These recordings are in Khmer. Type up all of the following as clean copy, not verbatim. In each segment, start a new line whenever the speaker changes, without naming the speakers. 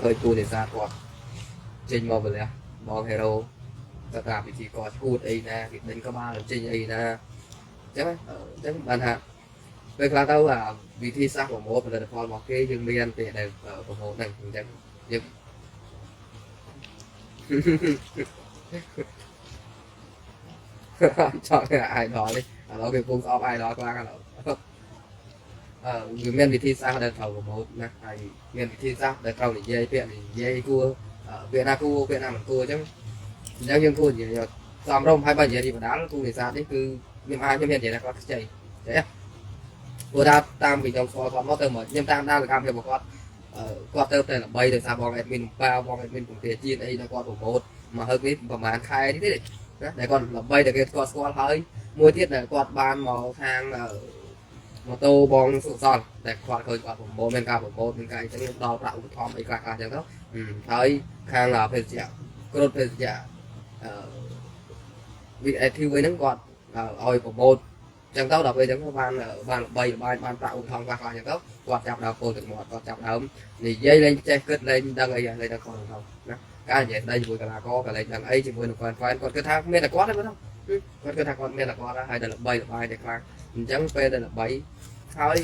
ខ្ញុំឃើញពូនេសាទគាត់ចេញមកបលះបងហេរ៉ូទៅតាមពិធីករឈួតអីណាគេដេញក្បាលចេញអីណាអញ្ចឹងអញ្ចឹងបានថាពេលខ្លះទៅអាវិធីសាស្ត្រប្រមូលផលិតផលរបស់គេយើងមានពេលដែលប្រមូលហ្នឹងអញ្ចឹងយើង ចង់ idol នេះឥឡូវគេកំពុងស្អប់ idol ខ្លាំងឥឡូវអឺវាមានវិធីសាស្ត្រដែលត្រូវប្រមូលណាហើយមានវិធីសាស្ត្រដែលត្រូវនិយាយពាក្យនិយាយគួរពាក្យណាគួរពាក្យណាមិនគួរអញ្ចឹងអញ្ចឹងយើងគួរនិយាយសមរម្យហើយបើនិយាយពីបណ្ដាលគូនេសាទនេះគឺខ្ញុំអាចខ្ញុំមាននិយាយថាគាត់ខ្ចីចេះព្រោះថាតាមពីខ្ញុំស្គាល់គាត់មកទៅមកខ្ញុំតាមដានសកម្មភាពរបស់គាត់គាត់ទៅតែល្បីដោយសារបង admin ប៉ាវបង admin ពងទាជាតិអីដែលគាត់ប្រម៉ូទមកហឹកនេះប្រហែលខែនេះទេណាដែលគាត់ល្បីតែគេស្គាល់ស្គាល់ហើយមួយទៀតដែលគាត់បានមកខាងម៉ូតូបងសុសលតែគាត់ឃើញគាត់ប្រម៉ូទមានការប្រម៉ូទមានការអីចឹងដល់ប្រាក់ឧបត្ថម្ភអីខ្លះខ្លះចឹងទៅហើយខាងភេសជ្ជៈគ្រុតភេសជ្ជៈអឺ VIT វិញហ្នឹងគាត់ឲ្យប្រម៉ូទចឹងទៅដល់ពេលចឹងបានបានល្បីល្បាញបានប្រាក់ឧបត្ថម្ភខ្លះខ្លះចឹងទៅគាត់ចាប់ដើមពោលទឹកមាត់គាត់ចាប់ដើមនិយាយលែងចេះគិតលែងដឹងអីលែងដឹងគាត់ទៅណាការនិយាយស្ដីជាមួយកីឡាករក៏លែងដឹងអីជាមួយនឹង fan fan គាត់គិតថាមានតែគាត់ទេមើលទៅគាត់គិតថាគាត់មានតែគាត់ហើយតែល្បីល្បាញតែខ្លាំងអញ្ចឹងពេលដែលល្បីហើយ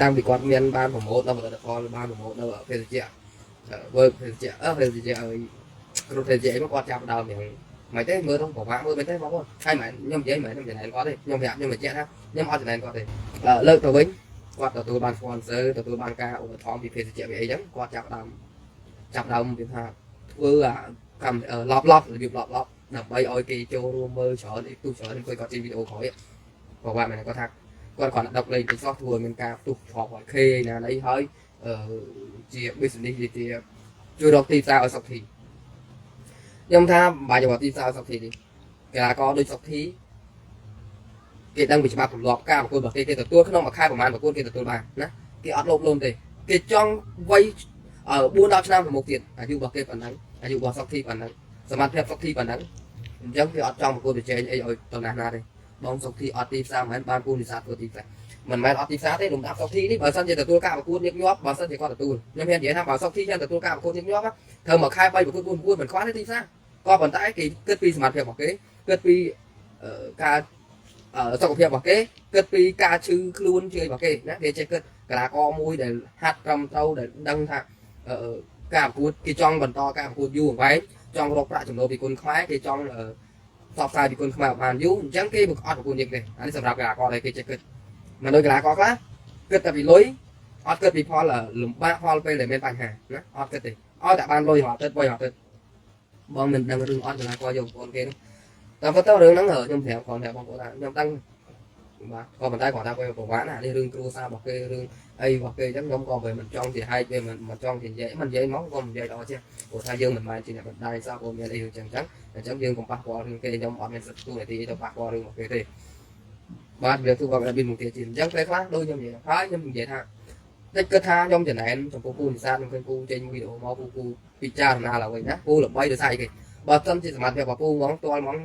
តាំងពីគាត់មានបានប្រម៉ូទនៅផលិតផលបានប្រម៉ូទនៅភេសជ្ជៈ work ភេសជ្ជៈអឺភេសជ្ជៈឲ្យគ្រប់ភេសជ្ជៈអីមកគាត់ចាប់ដើមយ៉ាងមិនទេមើលទៅពិបាកមើលមិនទេបងប្អូនហើយមិនខ្ញុំនិយាយមិនខ្ញុំចំណែនគាត់ទេខ្ញុំប្រាប់ខ្ញុំបញ្ជាក់ថាខ្ញុំអត់ចំណែនគាត់ទេលើកទៅវិញគាត់ទទួលបាន sponsor ទទួលបានការឧបត្ថម្ភពីភេសជ្ជៈពីអីចឹងគាត់ចាប់ដើមចាប់ដើមវាថាធ្វើអាកម្មឡប់ឡប់របៀបឡប់ឡប់ដើម្បីឲ្យគេចូលរួមមើលច្រើនអីទុះច្រើនឃើញគាត់ជិះវីដេអូក្រោយពិបាកមែនគាត់ថាគាត់គ្រាន់តែដឹកលេងតិចសោះធ្វើឲ្យមានការផ្ទុះរាប់រយ K ណាអីហើយអឺជា business ជាជួយរកទីផ្សារឲ្យសុកធីខ្ញុំថាមិនបាច់រកទីផ្សារឲ្យសុកធីទេកីឡាករដូចសុកធីគេដឹងពីច្បាប់ទម្លាប់ការប្រកួតរបស់គេគេទទួលក្នុងមួយខែប្រហែលប្រកួតគេទទួលបានណាគេអត់លោភលន់ទេគេចង់វ័យ4 10ឆ្នាំទៅមុខទៀតអាយុរបស់គេប៉ុណ្ណឹងអាយុរបស់សុកធីប៉ុណ្ណឹងសមត្ថភាពសុកធីប៉ុណ្ណឹងអញ្ចឹងគេអត់ចង់ប្រកួតប្រជែងអីឲ្យតំណាស់ណាទេបងសុកធីអត់ទីផ្សារមិនមែនបានពូនិសាទធ្វើទីផ្សារមិនមែនអត់ទីផ្សារទេលំដាប់សុកធីនេះបើសិនជាទទួលការប្រកួតញឹកញាប់បើសិនជាគាត់ទទួលខ្ញុំហ៊ាននិយាយថាបើសុកធីហ៊ានទទួលការប្រកួតញឹកញាប់ធ្វើមួយខែ3ប្រកួត4ប្រកួតមិនខ្វះទេទីផ្សារក៏ប៉ុន្តែគេគិតពីសមត្ថភាពរបស់គេគិតពីការសុខភាពរបស់គេគិតពីការឈឺខ្លួនជឿរបស់គេណាគេចេះគិតកីឡាករមួយដែលហាត់ត្រឹមត្រូវដែលដឹងថាការប្រកួតគេចង់បន្តការប្រកួតយូរអង្វែងចង់រកប្រាក់ចំណូលពីគុណខ្មែរគេចង់ផ្សព្វផ្សាយពីគុណខ្មែរបានយូរអញ្ចឹងគេមិនអត់ប្រកួតញឹកទេអានេះសម្រាប់កីឡាករដែលគេចេះគិតមិនដូចកីឡាករខ្លះគិតតែពីលុយអត់គិតពីផលលំបាកផលពេលដែលមានបញ្ហាណាអត់គិតទេឲ្យតែបានលុយរាល់ទឹកវៃរាល់ទឹកបងមិនដឹងរឿងអត់កីឡាករយកបងប្អូនគេនោះតាមពិតទៅរឿងហ្នឹងខ្ញុំប្រាប់គាត់ប្រាប់បងប្អូនថាខ្ញុំដឹងបាទក៏ប៉ុន្តែគាត់ថាវាពិបាកណាស់នេះរឿងគ្រួសាររបស់គេរឿងអីរបស់គេអញ្ចឹងខ្ញុំក៏វាមិនចង់ជាហែកវាមិនមិនចង់ជានិយាយមិននិយាយមកក៏មិននិយាយល្អជាងព្រោះថាយើងមិនមែនជាអ្នកបណ្ដាញសារព័ត៌មានអីអញ្ចឹងអញ្ចឹងអញ្ចឹងយើងកុំប៉ះពាល់រឿងគេខ្ញុំអត់មានសិទ្ធិទូនាទីទៅប៉ះពាល់រឿងរបស់គេទេបាទវាគឺបងមានមុខទៀតជាអញ្ចឹងពេលខ្លះដូចខ្ញុំនិយាយហើយខ្ញុំនិយាយថាតិចគិតថាខ្ញុំចំណែនចំពោះពូនិសាទខ្ញុំឃើញពូចេញវីដេអូមកពូពូពិចារណាឡើងវិញណាពូល្បីដោយសារអីគេបើសិនជាសមត្ថភាពរបស់ពូហ្មងទាល់ហ្មង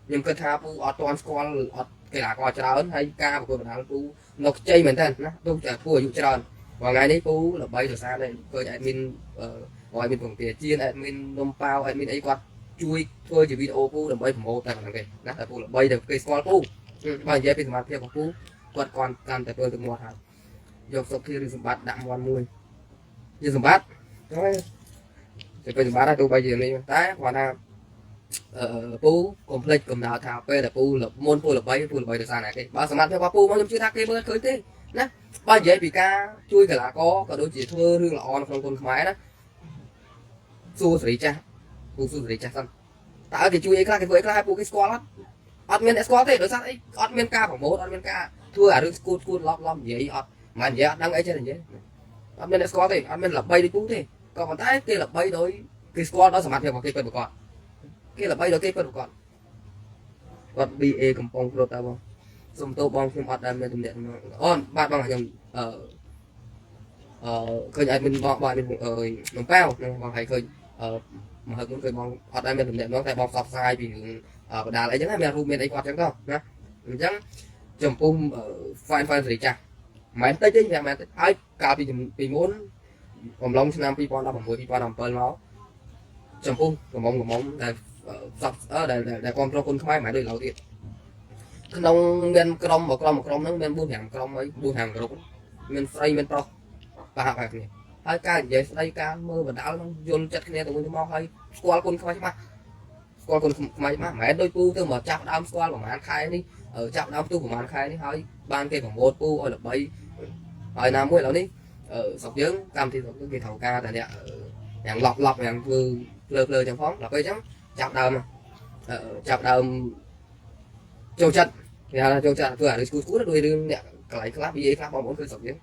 ខ្ញុំគិតថាពូអត់ទាន់ស្គាល់អត់កីឡាករច្រើនហើយការប្រកួតប្រដាល់ពូនៅខ្ចីមែនតើណាទោះតែពូអាយុច្រើនរាល់ថ្ងៃនេះពូល្បីដោយសារតែឃើញ admin អឺ admin ពងទាជៀន admin នំប៉ាវ admin អីគាត់ជួយធ្វើជាវីដេអូពូដើម្បីប្រម៉ូទតែប៉ុណ្្នឹងទេណាតែពូល្បីតែគេស្គាល់ពូបើនិយាយពីសមត្ថភាពរបស់ពូគាត់គាត់កាន់តែពើទឹកមាត់ហើយយកសុកធីឬសម្បត្តិដាក់មាន់មួយជាសម្បត្តិហើយតែពេលសម្បត្តិហើយទោះបីជានេះតែគាត់ថាអឺពូកុំភ្លេចកំណត់ថាពេលដែលពូមុនពូល្បីពូល្បីដោយសារណាគេបើសមត្ថភាពរបស់ពូមកខ្ញុំជឿថាគេមើលឃើញទេណាបើនិយាយពីការជួយកីឡាករក៏ដូចជាធ្វើរឿងល្អនៅក្នុងគុនខ្មែរណាសួរសេរីចាស់ពូសួរសេរីចាស់សិនតើគេជួយអីខ្លះគេធ្វើអីខ្លះឲ្យពូគេស្គាល់អត់អត់មានអ្នកស្គាល់ទេដោយសារអីអត់មានការប្រម៉ូទអត់មានការធ្វើអារឿងស្គួតស្គួតឡប់ឡប់និយាយអត់មិននិយាយអត់ដឹងអីចេះនិយាយអត់មានអ្នកស្គាល់ទេអត់មានល្បីដូចពូទេក៏ប៉ុន្តែគេល្បីដោយគេស្គាល់ដោយសមត្ថភាពរបស់គេពិតប្រាកដគេល្បីដោយគេពិតប្រាកដគាត់ BA កំប៉ុងគ្រុតតើបងសុំទោសបងខ្ញុំអត់ដែលមានទំនាក់ទំនងអូនបាទបងខ្ញុំអឺអឺឃើញ admin បងបង admin អើយនំប៉ាវបងហើយឃើញអឺមកហើយមុនឃើញបងអត់ដែលមានទំនាក់ទំនងតែបងផ្សព្វផ្សាយពីរឿងបដាលអីចឹងណាមានរូបមានអីគាត់ចឹងទៅណាអញ្ចឹងចំពោះ fan fan សេរីចាស់មិនមែនតិចទេមិនមែនតិចហើយកាលពីពីមុន អំឡុងឆ្នាំ2016 2017មកចំពោះកំមុំកំមុំដែលផ្សព្វដែលដែលគ្រប់គ្រងគុនខ្មែរមិនដូចឡើយទៀតក្នុងមានក្រុមមួយក្រុមមួយក្រុមហ្នឹងមាន4 5ក្រុមហើយ4 5ក្រុមមានស្រីមានប្រុសប្រហាក់ប្រហែលគ្នាហើយការនិយាយស្ដីការមើលបណ្ដាលហ្នឹងយល់ចិត្តគ្នាទៅវិញទៅមកហើយស្គាល់គុនខ្មែរច្បាស់ស្គាល់គុនខ្មែរច្បាស់មិនមែនដូចពូទៅមកចាប់ដើមស្គាល់ប្រហែលខែនេះចាប់ដើមផ្ទុះប្រហែលខែនេះហើយបានគេប្រម៉ូទពូឲ្យល្បីហើយណាមួយឥឡូវនេះស្រុកយើងកម្មវិធីស្រុកយើងគេត្រូវការតែអ្នកយ៉ាងឡប់ឡប់យ៉ាងធ្វើភ្លើភ្លើចឹងផងដល់ពេលចឹងចាប់ដើមចាប់ដើមចូលចិត្តគេហៅថាចូលចិត្តធ្វើអារឿងស្គូស្គូដោយរឿងអ្នកកន្លែងខ្លះ VA ខ្លះបងប្អូនឃើញស្រុកយើង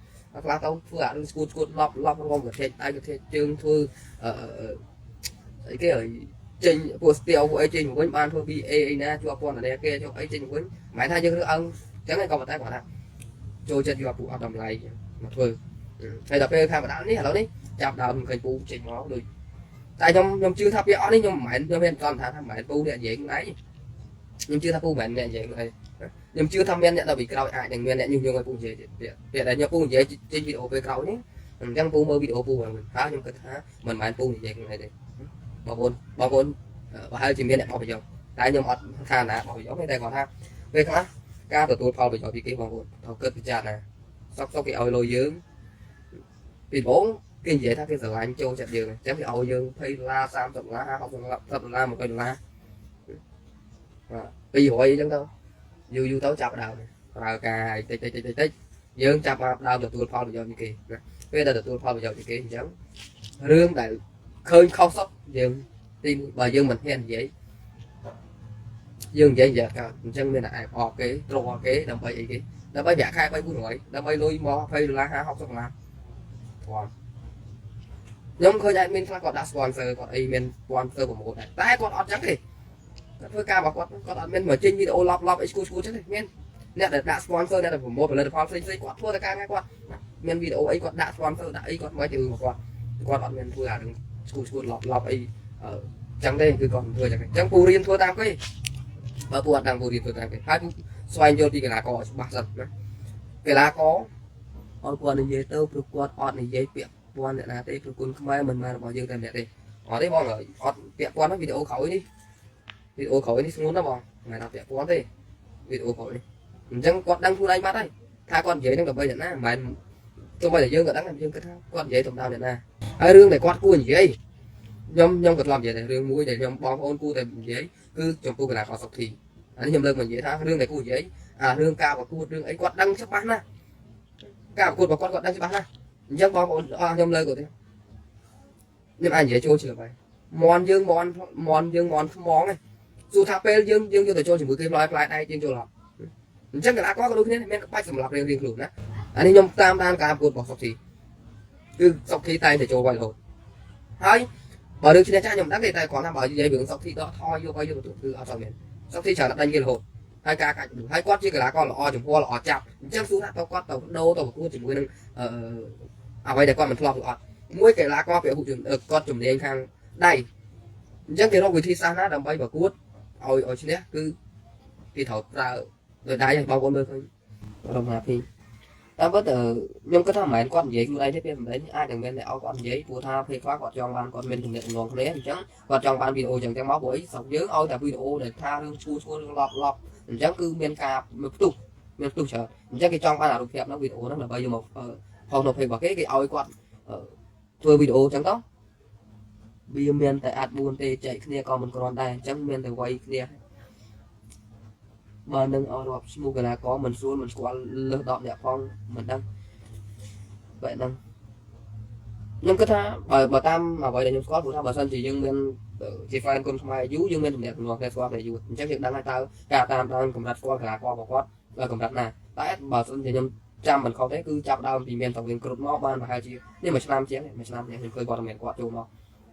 ខ្លះទៅធ្វើអារឿងស្គូស្គូឡប់ឡប់រំកធេកដៃកធេកជើងធ្វើអឺអីគេឲ្យចេញពួកស្ទាវពួកអីចេញមកវិញបានធ្វើ VA អីណាជាប់ពន្ធនាគារជាប់អីចេញមកវិញមិនមែនថាយើងរើសអើងចឹងឯងក៏ប៉ុន្តែគាត់ថាចូលចិត្តយកពួកអត់តម្លៃមកធ្វើហើយដល់ពេលខាងបដានេះឥឡូវនេះចាប់ដើមឃើញពូចេញមកដូចតែខ្ញុំជឿថាពាក្យអស់នេះខ្ញុំមិនមែនខ្ញុំមានសន្និដ្ឋានថាមិនមែនពូអ្នកនិយាយខ្លួនឯងខ្ញុំជឿថាពូមិនមែនអ្នកនិយាយខ្លួនឯងខ្ញុំជឿថាមានអ្នកដល់ពីក្រោយអាចនឹងមានអ្នកញុះញង់ឲ្យពូនិយាយទៀតពាក្យពាក្យដែលខ្ញុំពូនិយាយចេញវីដេអូពេលក្រោយនេះអញ្ចឹងពូមើលវីដេអូពូវិញហើយខ្ញុំគិតថាមិនមែនពូនិយាយខ្លួនឯងទេបងប្អូនបងប្អូនប្រហែលជាមានអ្នកបោះប្រយោជន៍តែខ្ញុំអត់ថាណាបោះប្រយោជន៍ទេតែគាត់ថាពេលខ្លះការទទួលផលប្រយោជន៍ពីគេបងប្អូនត្រូវគិតពិចារណាសុកសុកគេឲ្យលុយយើងពីបងគេនិយាយថាគេស្រឡាញ់ចូលចិត្តយើងអញ្ចឹងគេឲ្យយើង20ដុល្លារ30ដុល្លារ50ដុល្លារ10ដុល្លារ20ដុល្លារបាទ200អញ្ចឹងទៅយូរយូរទៅចាប់ដើមប្រើការតិចតិចតិចតិចតិចយើងចាប់ដើមទទួលផលប្រយោជន៍ពីគេណាពេលដែលទទួលផលប្រយោជន៍ពីគេអញ្ចឹងរឿងដែលឃើញខុសសុទ្ធយើងទីមួយបើយើងមិនហ៊ាននិយាយយើងនិយាយនិយាយកើតអញ្ចឹងមានតែអែបអបគេទ្រគេដើម្បីអីគេដើម្បីប្រាក់ខែ3 400ដើម្បីលុយមក20ដុល្លារ50 60ដុល្លារធំខ្ញុំឃើញ admin ខ្លះគាត់ដាក់ sponsor គាត់អីមាន sponsor ប្រម៉ូទដែរតែគាត់អត់ចឹងទេគាត់ធ្វើការរបស់គាត់គាត់អត់មានមកចេញវីដេអូឡប់ឡប់អីស្គូស្គូចឹងទេមានអ្នកដែលដាក់ sponsor អ្នកដែល promote ផលិតផលផ្សេងផ្សេងគាត់ធ្វើតែការងារគាត់មានវីដេអូអីគាត់ដាក់ sponsor ដាក់អីគាត់មិនទៅរឿងរបស់គាត់គាត់អត់មានធ្វើអារឿងស្គូស្គូឡប់ឡប់អីចឹងទេគឺគាត់មិនធ្វើចឹងទេចឹងពូរៀនធ្វើតាមគេបើពូអត់ដឹងពូរៀនធ្វើតាមគេហើយពូស្វែងយល់ពីកីឡាករច្បាស់សិនណាកីឡាករឲ្យគាត់និយាយទៅព្រោះគាត់អត់និយាយពាក្យពាន់អ្នកណាទេព្រោះគុណខ្មែរមិនមែនរបស់យើងតែម្នាក់ទេអត់ទេបងអត់ពាក់ព័ន្ធវីដេអូក្រោយនេះវីដេអូក្រោយនេះស្ងួនណាស់បងមិនមែនថាពាក់ព័ន្ធទេវីដេអូក្រោយនេះអញ្ចឹងគាត់ដឹងខ្លួនឯងបាត់ហើយថាគាត់និយាយនឹងដើម្បីអ្នកណាមិនមែនទោះបីតែយើងក៏ដឹងដែរយើងគិតថាគាត់និយាយសំដៅអ្នកណាហើយរឿងដែលគាត់គួរនិយាយខ្ញុំក៏ធ្លាប់និយាយដែររឿងមួយដែលខ្ញុំបងប្អូនគួរតែនិយាយគឺចំពោះកីឡាករសុកធីអានេះខ្ញុំលើកមកនិយាយថារឿងដែលគួរនិយាយអារឿងការប្រកួតរឿងអីគាត់ដឹងច្បាស់ណាស់ការប្រកួតរបស់គាត់គាត់ដឹងច្បាស់ណាស់អញ្ចឹងបងប្អូនអស់ខ្ញុំលើកទៅខ្ញុំអាចនិយាយចូលជឿហើយមន់យើងមន់មន់យើងមន់ថ្មងឯងសួរថាពេលយើងយើងយកទៅចូលជាមួយគេផ្លែផ្លែដៃយើងចូលអត់អញ្ចឹងកីឡាករក៏ដូចគ្នាមានក្បាច់សម្រាប់រៀងរៀងខ្លួនណាអានេះខ្ញុំតាមដានការប្រកួតរបស់សុកធីគឺសុកធីតែងតែចូលវាយរហូតហើយបើរឿងឈ្នះចាស់ខ្ញុំមិនដឹងទេតែគ្រាន់តែបើនិយាយរឿងសុកធីដកថយយកឲ្យយកទៅគឺអត់សូវមានសុកធីច្រើនតែដេញគេរហូតហើយការកាច់ហើយគាត់ជាកីឡាករល្អចំពោះល្អចាប់អញ្ចឹងសួរថាតើគាត់ទៅដូរទៅប្រកួតជាមួយនឹងអឺអ្វីដែលគាត់មិនធ្លាប់ឬអត់មួយកីឡាករពហុជនគាត់ជំនាញខាងដៃអញ្ចឹងគេរកវិធីសាស្ត្រណាដើម្បីប្រកួតឲ្យឲ្យឈ្នះគឺគេត្រូវប្រើដោយដៃឲ្យបងប្អូនមើលឃើញរំហាភីតាមពិតខ្ញុំគិតថាមិនមែនគាត់និយាយខ្លួនឯងទេពេលសម្ដែងអាចនឹងមានតែឲ្យគាត់និយាយព្រោះថាពេលខ្លះគាត់ចង់បានគាត់មានទំនាក់ទំនងគ្នាអញ្ចឹងគាត់ចង់បានវីដេអូអញ្ចឹងចឹងមកព្រោះអីស្រុកយើងឲ្យតែវីដេអូដែលថារឿងឈួរឈួររឿងឡប់ឡប់អញ្ចឹងគឺមានការមានផ្ទុះមានផ្ទុះច្រើនអញ្ចឹងគេចង់បានអារូបភាពហ្នឹងវីដេអូហ្នឹងដើម្បីយកមក post នៅ page របស់គេគេឲ្យគាត់ធ្វើវីដេអូអញ្ចឹងទៅវាមានតែអាច4ទេចែកគ្នាក៏មិនគ្រាន់ដែរអញ្ចឹងមានតែវាយគ្នាបើនឹងឲ្យរាប់ឈ្មោះកីឡាករមិនស្រួលមិនស្គាល់លើស10នាក់ផងមិនដឹងបែបហ្នឹងខ្ញុំគិតថាបើបើតាមអ្វីដែលខ្ញុំស្គាល់ព្រោះថាបើសិនជាយើងមានជា fan គុនខ្មែរយូរយើងមានទំនាក់ទំនងគ្នាស្គាល់គ្នាយូរអញ្ចឹងយើងដឹងហើយតើការតាមដានកម្រិតស្គាល់កីឡាកររបស់គាត់កម្រិតណាតែបើសិនជាខ្ញុំចាំមិនខុសទេគឺចាប់ដើមពីមានតវៀនគ្រប់មកបានប្រហែលជានេះមួយឆ្នាំជាងមួយឆ្នាំជាងខ្ញុំឃើញគាត់មានគាត់ចូលមក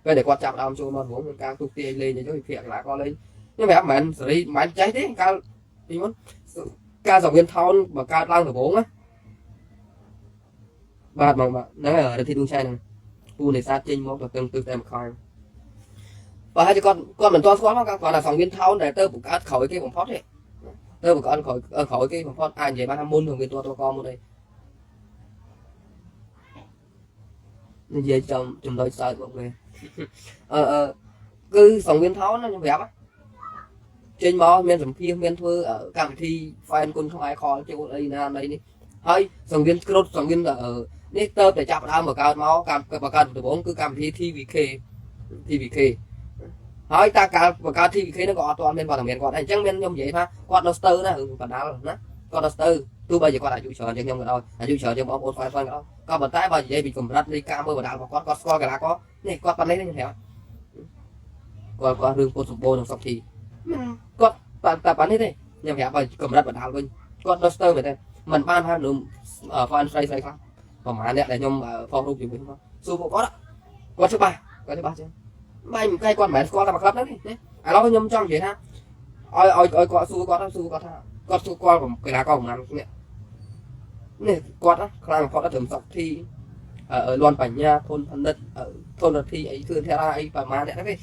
ពេលដែលគាត់ចាប់ដើមចូលមកហ្មងមានការទុះទាយលេងអីទៅវិភាគកីឡាករលេងខ្ញុំប្រាប់មិនមែនសេរីមិនមែនចេះទេកាលពីមុនការសង្វៀនថោនបើកើតឡើងដំបូងណាបាទបងបាទហ្នឹងហើយរិទ្ធីដួងឆៃហ្នឹងពូនេសាទចេញមកទៅតឹងទឹះតែមួយខែបើហើយគាត់គាត់មិនទាន់ស្គាល់ផងគាត់ថាសង្វៀនថោនដែលទៅបង្កើតក្រោយគេបំផុតទេទៅបង្កើតក្រោយក្រោយគេបំផុតអាចនិយាយបានថាមុនសង្វៀនតតកមុនអី និយាយចំចំណុចសើចមកវិញអឺអឺគឺសង្វៀនថោនខ្ញុំប្រាប់ចេញមកមានសម្ភាសមានធ្វើកម្មវិធី fan គុណខ្មែរខលចូលអីណាណីនេះហើយសង្វៀនគ្រុតសង្វៀននេះទៅតែចាប់ដើមបង្កើតមកកម្មបង្កើតដំបូងគឺកម្មវិធី TVK TVK ហើយតាកាលបង្កើត TVK ហ្នឹងក៏អត់ទាន់មានវត្តមានគាត់ដែរអញ្ចឹងមានខ្ញុំនិយាយថាគាត់នៅស្ទើណារឿងបដាល់ណាគាត់នៅស្ទើទោះបីជាគាត់អាយុច្រើនជាងខ្ញុំក៏ដោយអាយុច្រើនជាងបងប្អូន fan fan ក៏ដោយក៏ប៉ុន្តែបើនិយាយពីកម្រិតនៃការមើលបដាល់របស់គាត់គាត់ស្គាល់កីឡាករនេះគាត់ប៉ុណ្ណេះខ្ញុំប្រាប់គាត់គាត់រឿងពុតសម្បូរនឹងសុកធីគាត់តែប៉ុណ្ណេះទេខ្ញុំប្រាប់បើកម្រិតបដាល់វិញគាត់នៅស្ទើមែនទេមិនបានថានឹង fan ស្រីស្រីខ្លះប្រហែលអ្នកដែលខ្ញុំផុសរូបជាមួយមកសួរពួកគាត់គាត់ច្បាស់គាត់ច្បាស់ចឹង បាយមួយកែគាត់មិនមែនស្គាល់តែមួយក្លឹបហ្នឹងទេឥឡូវខ្ញុំចង់និយាយថាឲ្យឲ្យឲ្យគាត់សួរគាត់សួរគាត់ថាគាត់សួរគាត់កីឡាករប្រហែលនេះនេះគាត់ខ្លាំងបំផុតត្រឹមសុកធីលន់បញ្ញាធនផនិតធនរទ្ធីអីធឿនធារាអីប្រហែលអ្នកហ្នឹងទេ